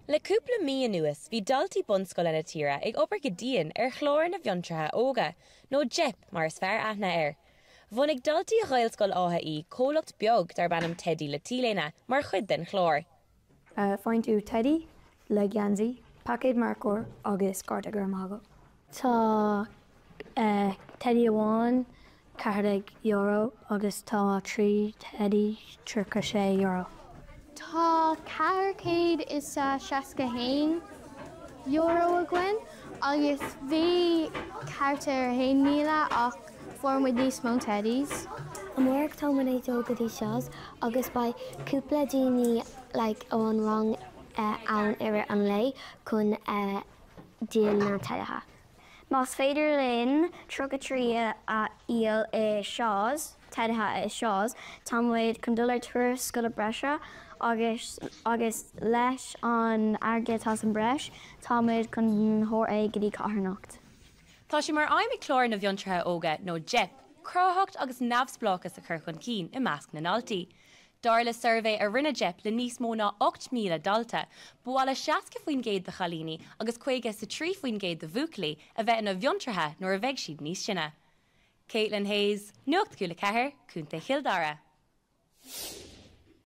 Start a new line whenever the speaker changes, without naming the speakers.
Le cúpla mí anuas bhí daltaí bunscoile na tíre ag obair go dian ar chlár na bhFiontraithe Óga, nó JEP mar is fearr aithne air. Bhunaigh daltaí Ghaelscoil Átha Í comhlacht beag darb ainm Teidí le T-léine mar chuid den chlár.
Faigheann tú teidí le geansaí, paicéad marcóir agus cárta go raibh maith agat. Tá teidí amháin €14 agus tá 3 theidí €36.
Tá €461 againn agus bhí thart ar 1,000 ach fuair muid níos mó teddies.
Amárach tá muid ag dul go dtí Shaw's agus beidh cúpla daoine like ón rang ann i rith an lae chun díol na teidithe.
Más féidir linn 33 a fháil i Shaw's, teidithe i Shaw's, tá muid chun dul ar turas scoile breise agus agus leis an airgead atá sa mbreis, tá muid chun thabhairt é go dtí cathair anocht.
Tá sé mar aidhm ag Clár na bhFiontraithe Óga, nó JEP, cruthaitheacht agus neamhspleáchas a chur chun cinn i measc na ndaltaí. Dar le suirbhé a rinne JEP le níos mó ná 8,000 dalta, ba mhaith le 60% de chailíní agus 53% de bhuachaillí a bheith ina bhfiontraithe nuair a bheidh siad níos sine. Caitlin Hayes, Nuacht Cúla 4, Contae Chill Dara.